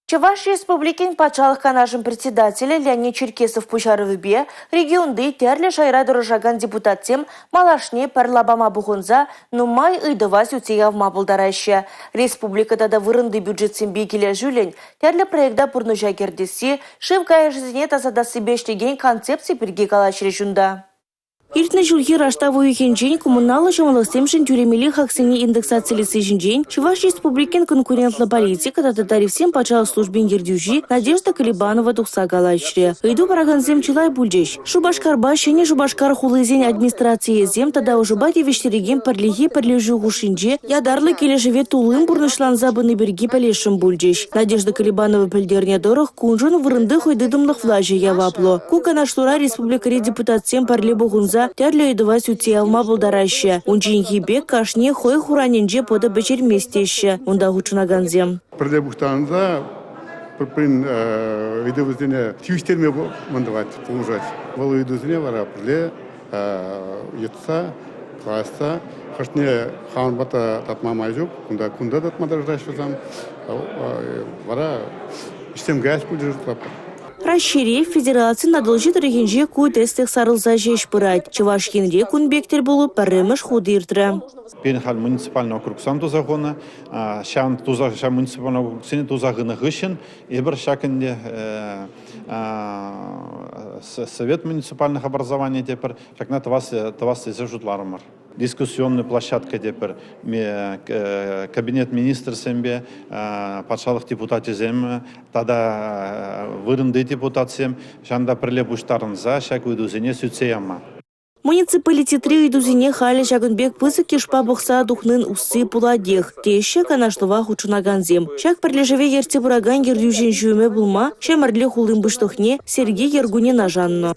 Чӑваш Республикин Патшалӑх Канашӗн Председателӗ Леонид Черкесов пуҫарӑвӗпе регионти тӗрлӗ шайра тӑрӑшакан депутатсем малашне пӗр лапама пухӑнса нумай ыйтӑва сӳтсе явма пултараҫҫӗ. Республика тата вырӑнти бюджетсемпе килӗшӳллӗн тӗрлӗ проекта пурнӑҫа кӗртесси, шыв каяшӗсене тасатассипе ӗҫлекен концепци пирки калаҫрӗҫ унта. Иртнӗ ҫулхи раштав уйӑхӗнчен коммуналлӑ ҫӑмӑллӑхсемшӗн тӳлемелли хаксене индексацилесси ҫинчен Чӑваш Республикин конкурентлӑ политика тата тарифсен патшалӑх службин ертӳҫи Надежда Колебанова тухса калаҫрӗ. Ыйту паракансем чылай пулчӗҫ. Шупашкарпа Ҫӗнӗ Шупашкар хулисен администрацийӗсем тата ӑшӑпа тивӗҫтерекен пӗрлехи пӗрлешӳ хушшинче ятарлӑ килӗшӗве туллин пурнӑҫланса пыни пирки пӗлесшӗн пулчӗҫ. Надежда Колебанова пӗлтернӗ тӑрӑх, куншӑн вырӑнти хӑй тытӑмлӑх влаҫӗ яваплӑ. Ку канашлура республикӑри депутатсем пӗрле пухӑнса тӗрлӗ ыйтӑва сӳтсе явма пултараҫҫӗ. Унчченхи пек кашни хӑй хуранӗнче пӑтӑ пӗҫермест теҫҫӗ унта хутшӑнакансем. Пӗрле пуҫтарӑнса пӗр-пӗрин ыйтӑвӗсене тивӗҫтерме мӑн тӑвать, пулӑшать. Вӑл ыйтусене вара пӗрле йӑтса, калаҫса хӑшне хамӑрпа та татма май ҫук. Кунта кунта татма тӑрӑшаҫҫӗ вӗсем. Вара ӗҫсем каяс пулчӗ шутлатпӑр. Раҫҫейре федерацин Атӑлҫи тӑрӑхӗнче ку тӗслӗх сарӑлса ҫеҫ пырать. Чӑваш Енре кун пек тӗл пулу пӗрремӗш хут иртрӗ. Пирӗн халь муниципальный округсем туса хунӑ. Ҫав туса ҫав муниципальный округсене туса хунӑ хыҫҫӑн эпир ҫак ӗнтӗ Совет муниципальных образований тепӗр ҫакна тӑвас, тӑвас тесе шутларӑмӑр. Дискуссионный площадка тепӗр кабинет министрсемпе патшалӑх депутачӗсем тата вырӑнти депутатсем ҫавӑнта пӗрле пуҫтарӑнса ҫак ыйтусене сӳтсе явма. Муниципалитетри ыйтусене халӗ ҫакӑн пек пысӑк йышпа пӑхса тухнин усси пулатех, теҫҫӗ канашлӑва хутшӑнакансем. Ҫак пӗрлешӗве ертсе пыракан ертӳҫӗн ҫумӗ пулма Ҫӗмӗрле хулин пуҫлӑхне Сергей Яргунина шаннӑ.